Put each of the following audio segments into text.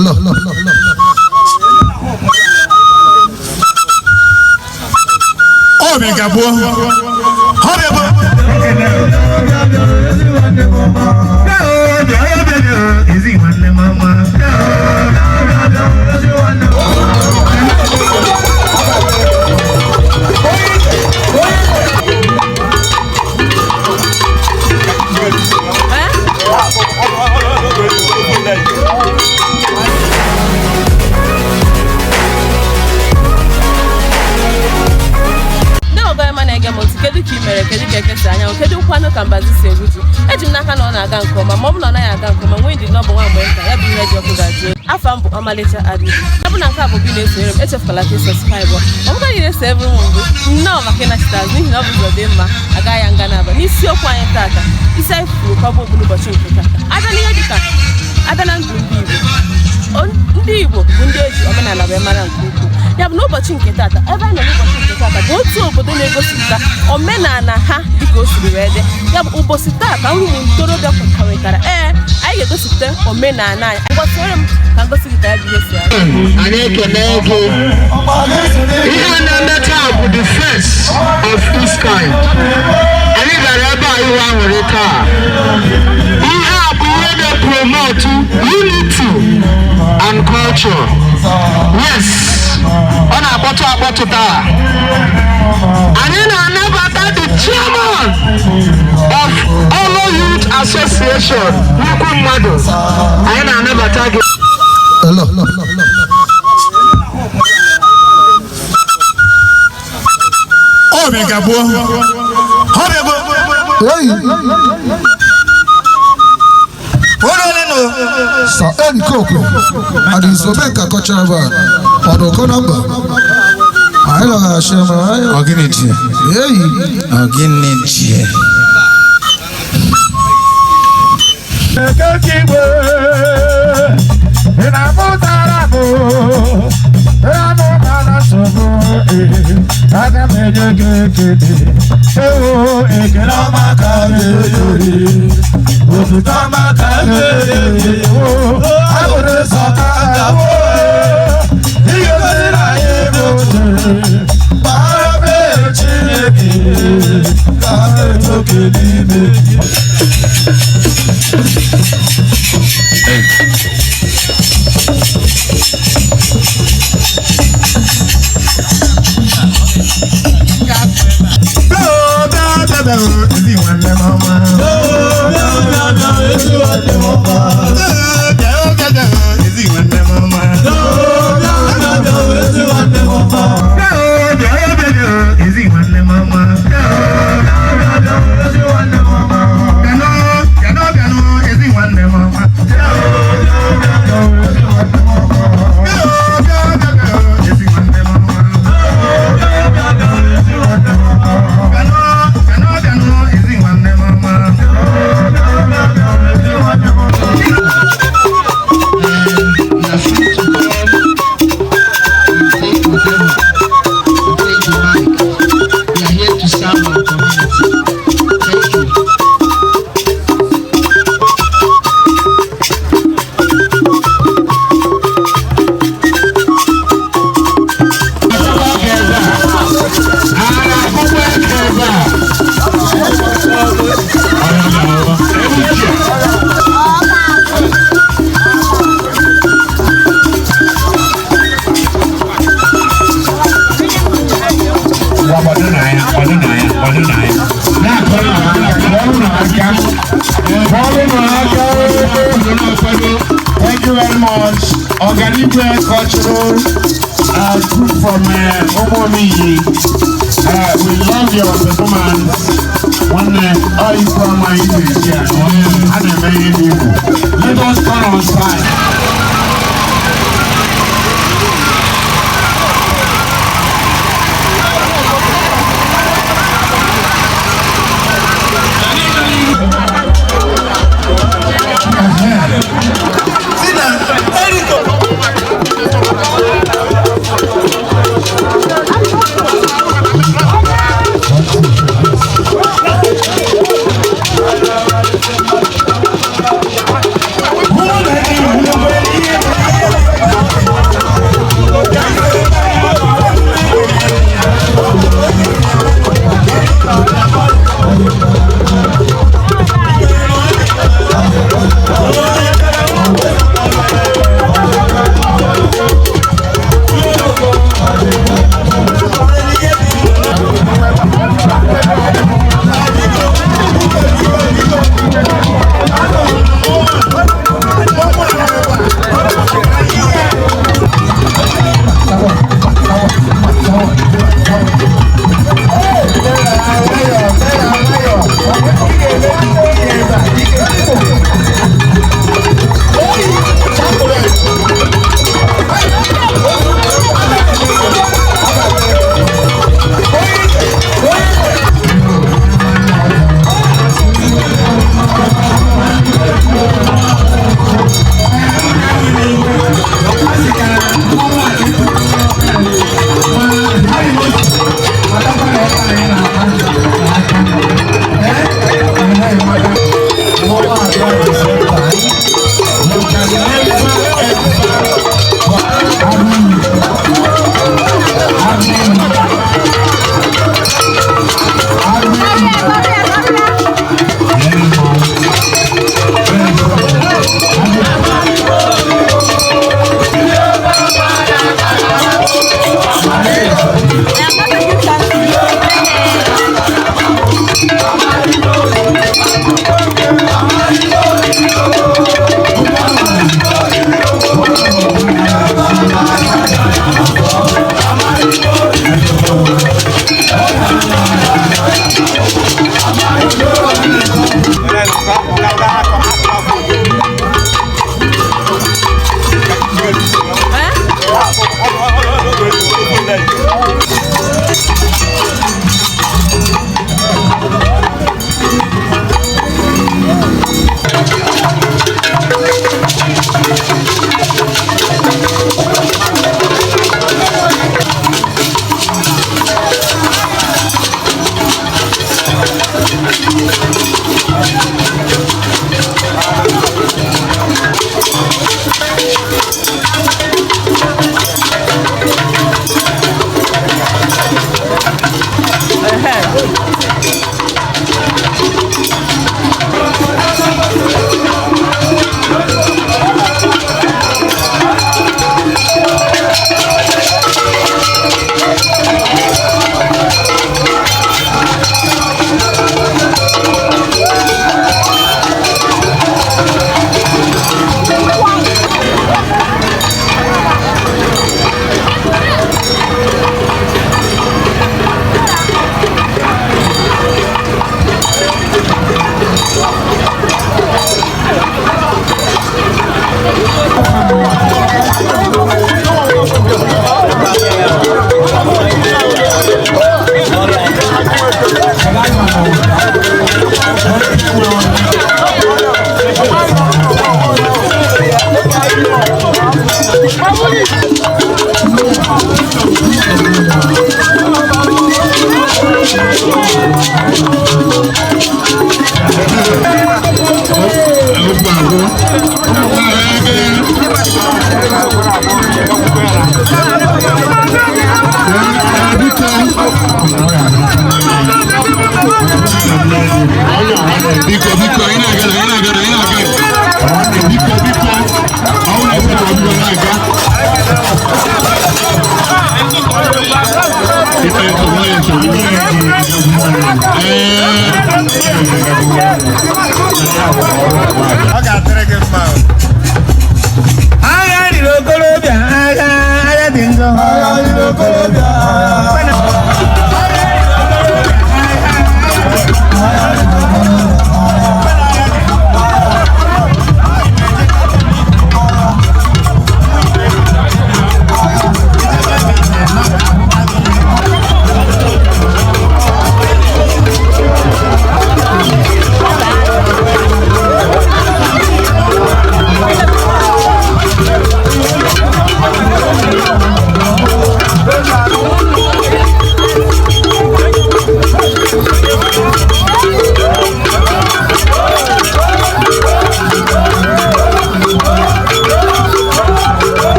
Hello. Ọ bụ ga gbuo. Ọ bụ ebe. Ndị ọgọma na-ege m ntị, kedu ka ị mere? Kedu ka ekesa anyanwụ? Kedu kwanụ ka mbazi si eru ji? Eji m n'aka na ọ na-aga nke ọma. Ma ọ bụ na ọ naghị aga nke ọma, nwee ndị na ọ bụ nwa mgbe nta ya bụ ihe ji ọkụ gajuo. Afọ m bụ Ọmalịcha Adịghị. Ya bụ na nke a bụ gị na-esonyere m, echefukwala ka ị subscribe. Ọ bụkwa na ị na-eso ebe m mbụ, nnọọ maka ịnachite azụ, n'ihi na ọ bụ ụzọ dị mma agaghị ya nga n'aba. N'isiokwu anyị tata, isi anyị kwuru ka ọ bụ okpuru ụbọchị nke tata, abịa n'ihe dịka abịa na ndụ ndị Igbo. Ndị Igbo bụ ndị eji omenala wee mara nke ukwuu. Ya bụ n'ụbọchị nke tata, ebe anyị nọ n'ụbọchị nke tata bụ otu obodo na-egosipụta omenala ha dịka o siri wee dị. Ya bụ ụbọchị taa ka ụmụ ntorobịa kwekọrịtara, ee, anyị ga-egosipụta omenala anyị. Ngwa, soro m ka ngosi gị ka ya bụ ihe si aga. Anyị ekele gị. Ihe a na-eme taa bụ the first of its kind. Anyị gara ebe a iwe aṅụrị taa. Ihe a bụ ihe na-promote unity and culture. Yes, ọ na-akpọtụ akpọtụ taa. Anyị na-anabata the chairman of Olo Youth Association, nnukwu mmadụ. Anyị na-anabata gị. Hello. Ọ bụ ga gbuo. Ọ bụ ebe. Hey. Onye ole nọ? Sir Eric Okwe and his Omenka Cultural Band, Ọdụkọ na mba. Anyị lọghachi ma anyị. Ọ gịnị ji? Hey. Ọ gịnị ji? Ekekigwe, ị na-amụtara m, ị na-amụtara nsogbu, aga m enye gị ekele, ewo, ekele ọma ka m ga-enye gị, otuto ọma ka m ga-enye gị, ewo, abụrụ nsọ ka m ga-abụ, ihe gosiri anyị bụ otu, gbara m Chineke, ka m etoke n'ime gị. Bịa bịa bịa, ezi nwanne m ọma. Bịa bịa bịa, ezi nwanne m ọma. Bịa bịa bịa, ezi nwanne m ọma. Bịa bịa bịa, ezi nwanne m ọma. Bịanụ, bịanụ, bịanụ, ezi nwanne m ọma. Bịa bịa bịa, ezi nwanne m ọma. Bịanụ, bịanụ, bịanụ, ezi nwanne m ọma. You are free to come and take whatever, to take the mic. We are here to serve our community. Thank you. Kwado na ya, kwado na ya, kwado na ya. Na-akọrọ na aka, kụọrọ n'aka, kụọrọ n'aka. Thank you very much. Oganigwe Cultural Group from Omomiyi. We love your performance. Nwanne, ọ ife ọma ị na-eji a, a na-eme ihe n'Igbo. Let us turn on side. Biko, biko, anyị na-aga, anyị na-aga, anyị na-aga. Biko, biko, ọ na-ebe na ọbụla na-aga. Ife nsogbu ya nsogbu. Ọ ga-adịrị gị mma. Agha riri okorobịa, agha, agha dị njọ. Agha riri okorobịa, agha.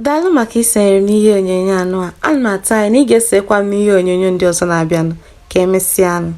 Daalụ maka isonyere m n'ihe onyonyo anụ a. Ana m atụ anya na ị ga-esokwa m n'ihe onyonyo ndị ọzọ na-abịanụ. Ka emesịanụ.